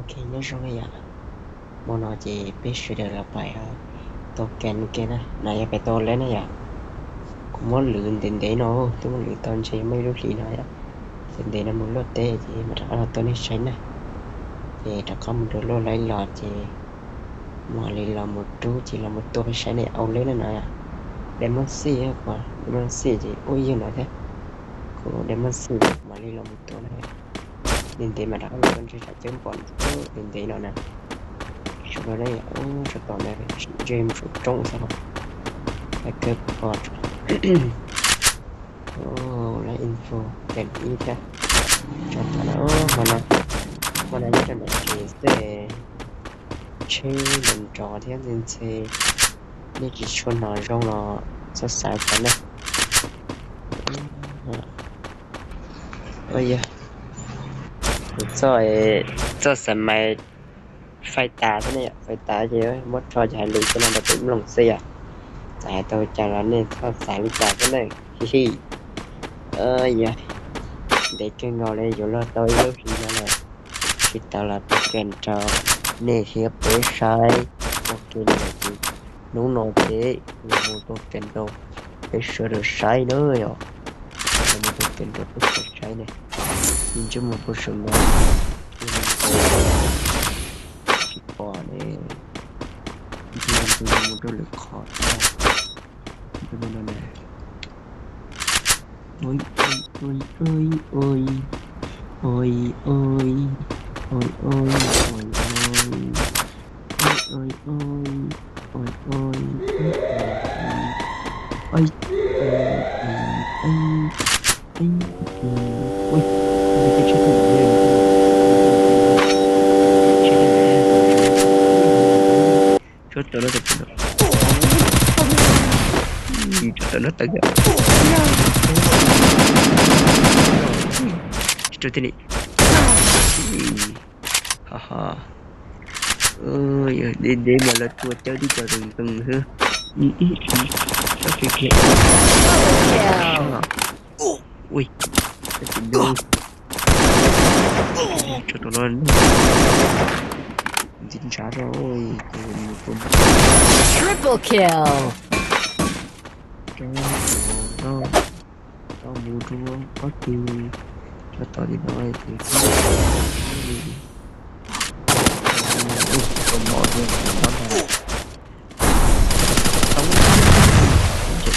Ok, nyob zoo na yom. Hmo no ces peb sawv daws los pais tau kem ua ke na, no yog pais tau lawm na yom. Kuv muab lwv ntev ntev no, twb muab lwv tau ntshe muaj ib lub hlis no yom. Ces ntev no mus luaj teb ces mam rov qab los tua nej saib na. Ces rov qab mus rau luaj laib los ces mam li los mus rub ces los mus tua peb saib nej au leb na no yom. Diamond Six, Diamond Six ces ua ib yam no thiab. Kuv Diamond Six mam li los mus tua na. Ntev ntev mam rov qab los tua ntshe tsam caub npom ntev ntev no na. Saum no ne, saum tod na, ntshe mus saum roob xwb os. Hais kawg kuv pom tso. Lab info kem ib thiab. Tso tod na, hmo no, hmo no nyob rau nram tsev xwb, tsheb nrov nrov thiab ntxhe ntxhe, nej tsis tshua hnov zoo los txhob xav li cas na. Yog kuv txoj, txoj xav mais fais tas xwb ne yom, fais tas ces muab rho ces hais lus coj los nrog peb mloog xwb yom. Txawm hais tau cas los nej txhob xav li cas xwb na. Hi hi. Yog ntev kawg nkaus li yuav luag tau ib lub hlis no lawm tsis tau los tua kem rau nej thiab peb saib ua ke li lawm ces hnub no ces los mus tua kem rau peb sawv daws saib na yom. Los mus tua kem rau peb sawv daws saib ne. Ntsej muag puas sawv ntxov, tsis pom ne. Ntsej muag mus rau lwm qhov. Tsuav tau no tau, tsuav tau no tau. Tsis tau tiag li. Ha ha. Yog deb deb mas lawv tua caw tib co ntoo ntoo xwb. Ib tsis sab pem kiag. Ui, tsis ntub. Tsuav tau no ntxiv ntshav rau. Triple kill. Tau mus rau ob tug, tso tom li no ces mom tau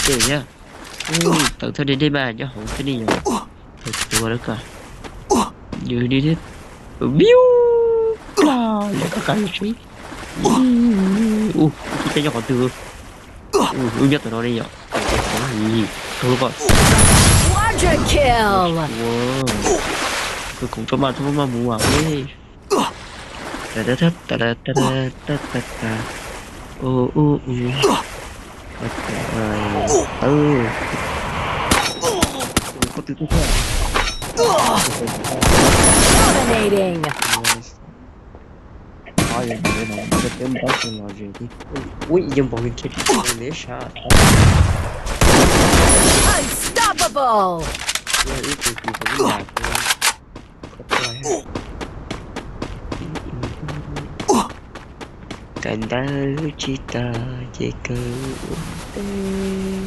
tseem tej thiab. Tawm thawj deb deb mas nyob hauv xwb ne yom. Tawm tuag lawm koj. Yus li thiab. Biu lawm koj, kav liam seb. Ub, ub, tsis teb nyob qhov twg. Ub, nyob tom no ne yom. Tau lawm koj. Quadra kill. Ua, kawg koom tso mas txhob maj mus as. Dominating. Ua yog npau nws thiaj tsis tau ntev sab. Unstoppable. Yog ib tug tsis tau ntev sab. Kawm ntawv tsis tas ces kawg ua teb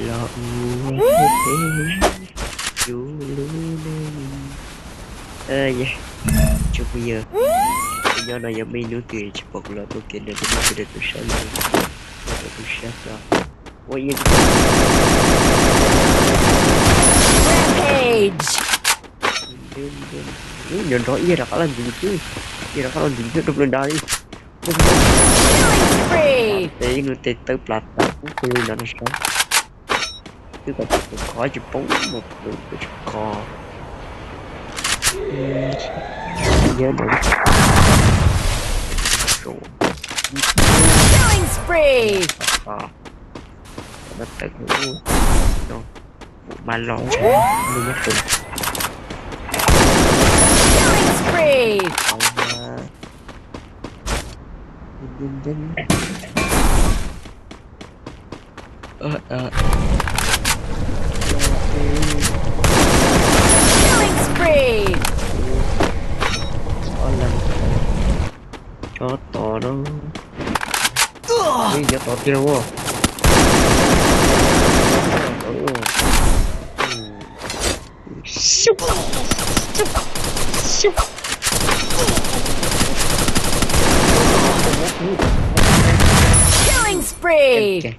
los ua teb yus lub neej. Tsoom phooj ywg, nyob no yog muaj ib hnub twg tsis pom kuv los tua kem no ces nej sawv daws tus saib no, ua rau kuv siab tso. Ua ib Rampage. Nrov nrov ib rov qab los ntxiv xwb, ib rov qab los ntxiv xwb rau pla nrad li. Killing spree. Tes ib nus tes taw plas tas kub kawg li no no saib. Twb kom tus khov tsis poob mus tus tsis khov. Yog no. Killing spree. Mas los nws nyob tus. Killing spree. Killing spree. Tod no, ib ncav tod tiag los. Killing spree.